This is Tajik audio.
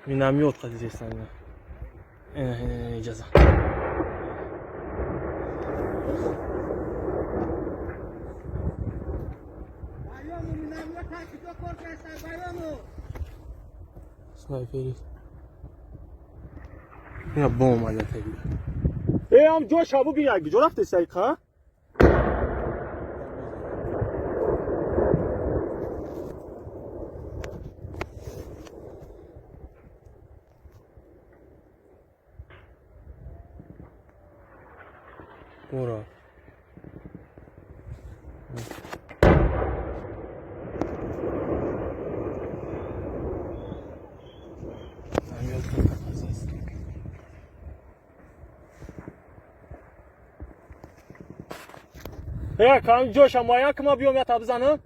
Миномёт қадизестан. Ина, ина, иҷаза. Снайпери. Ина бом омада таги. Э, ам ҷо шабу бин, як ҷо рафте сайқа? Ура. Э, кам ҷоша муайян кима, биём я табзанам?